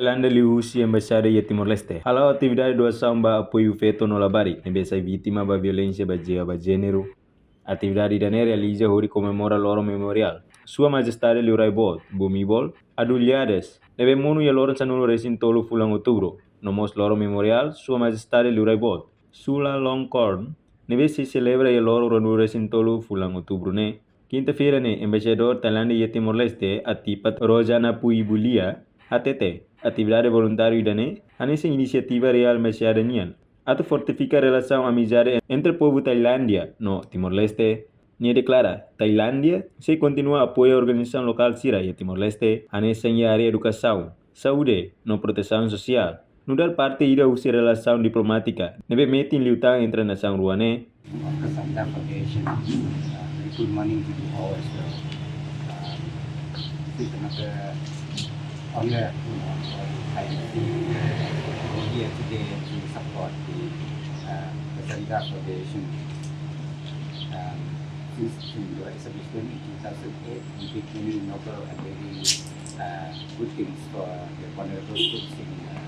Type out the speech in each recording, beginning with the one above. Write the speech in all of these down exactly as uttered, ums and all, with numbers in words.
Anda liuhusi Embaixada iha Timor-Leste hala'o atividade doasaun ba apoiu feto no labarik ne'ebé sai vítima ba violénsia bazeia ba jéneru. Atividade ida-ne'e realiza hodi komemora loron memoriál Sua Majestade Liurai Boot Bhumibol Adulyadej, ne'ebé monu iha loron sanulu resin tolu fulan Outubru, no mós loron memoriál Sua Majestade Liurai Boot Chulalongkorn, ne'ebé sei selebra iha loron ruanulu resin tolu fulan Outubru ne'e. Kinta-feira ne'e, Embaixadór Tailándia iha Timor-Leste, Atipat Rojanapuibulia, hatete, atividade voluntáriu ida-ne'e hanesan inisiativa reál embaixada nian atu fortifika relasaun amizade entre povu Tailándia no Timor-Leste. Nia deklara, Tailándia sei kontinua apoia organizasaun lokál sira iha Timor-Leste, hanesan iha área edukasaun, saúde, no protesaun sosiál, nu'udar parte ida husi relasaun diplomátika ne'ebé metin liután entre nasaun rua ne'e. Kasanda Foundation, uh, very good morning to you all as well. Um, it is another honor, you know, for the Thai Embassy to be here today to support the, uh, Kasanda Foundation. Um, since, since the establishment in two thousand eight, we did many noble and very, uh, good things for the vulnerable groups in, uh,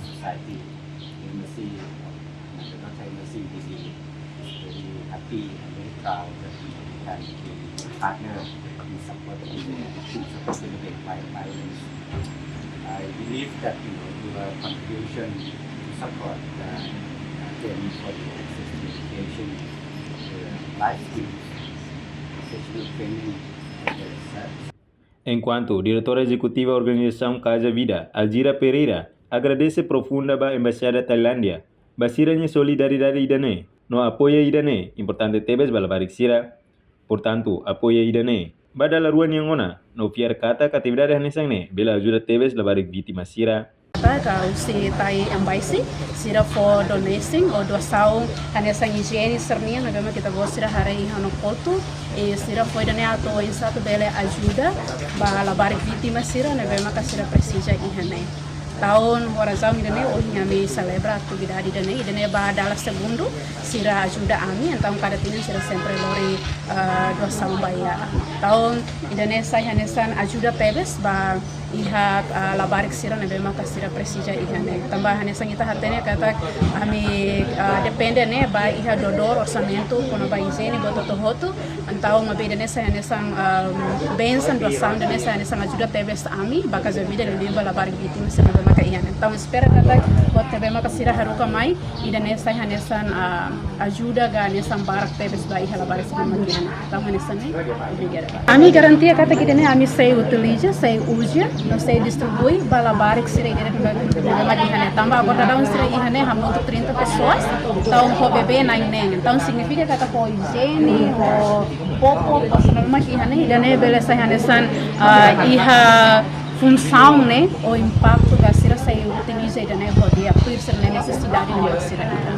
society. Embassy, uh, the North Embassy really is very happy and very proud that, you know, we can be partner in supporting the victims of gender-based violence. I believe that, you know, your contribution to support the, uh, them for the access to education, the life skills, professional training, and the research. Enkuantu Diretora Ezekutiva Organizasaun Casa Vida, Alzira Pereira, agradese profunda ba Embaixada Tailándia ba sira-nia solidariedade ida-ne'e, no apoiu ida-ne'e importante tebes ba labarik sira. Portantu, apoiu ida-ne'e ba dala rua nian ona, no fiar katak atividade hanesan ne'e bele ajuda tebes labarik vítima sira. Katak husi Thai Embassy, sira fó donation ou doasaun hanesan ijiene sira-nian, ne'ebé mak ita-boot sira haree iha ona kotuk, i sira fó ida-ne'e atu oinsá atu bele ajuda ba labarik vítima sira ne'ebé maka sira presiza iha ne'e. Entaun, ho razaun ida-ne'e, ohin ami selebra atividade ida-ne'e, ida-ne'e ba dala segundu, sira ajuda ami, entaun kada tinan sira sempre lori, ah, doasaun ba iha. Entaun, ida-ne'e sai hanesan ajuda tebes ba iha, ah, labarik sira ne'ebé maka sira presiza iha ne'e. Tanba hanesan ita hatene katak ami, ah, depende ne'e ba iha doadór orsamentu kona-ba ijiene buat hotu-hotu. Entaun maibé ida-ne'e sai hanesan, ah, bensaun doasaun, ida-ne'e sai hanesan ajuda tebes ami ba Casa Vida, liuliu ba labarik vítima sira ne'ebé maka iha ne'e. Entaun espera katak buat ne'ebé maka sira haruka mai, ida-ne'e sai hanesan, ah, ajuda ka hanesan barak tebes ba iha labarik sira mak iha ne'e. Entaun hanesan ne'e, obrigada. Ami garantia katak ida-ne'e ami sei utiliza, sei uza, no sei distribui ba labarik sira ida-ne'ebé mak iha ne'e. Tanba agora daudaun sira iha ne'e hamutuk trinta pessoas, entaun ho bebé na'in neen. Entaun signifika katak ho ijiene, ho popok, ho sira mak iha ne'e, ida-ne'e bele sai hanesan, ah, iha funsaun ne'e, ou impaktu ka sira sei utiliza ida-ne'e hodi apoiu sira-nia nesesidade ne'ebé sira iha.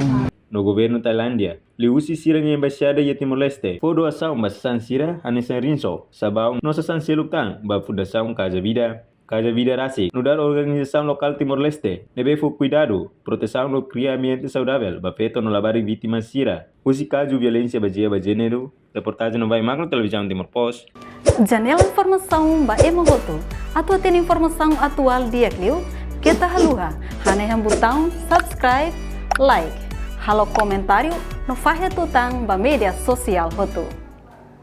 No governu Tailándia, liuhusi sira-nia embaixada iha Timor-Leste, fó doasaun ba sasán sira hanesan rinso, sabaun no sasán seluk tan ba Fundasaun Casa Vida. Casa Vida rasik nu'udar organizasaun lokál Timor-Leste ne'ebé fó kuidadu, protesaun no kria ambiente saudavel ba feto no labarik vítima sira husi kazu violénsia bazeia ba jéneru. Reportajen Novai Magno, Televizaun Timor Post. Janela informasaun ba ema hotu. Atu hatene informasaun atuál di'ak liu, keta haluha hanehan butaun subscribe, like, halo komentáriu no fahe tutan ba média sosiál hotu.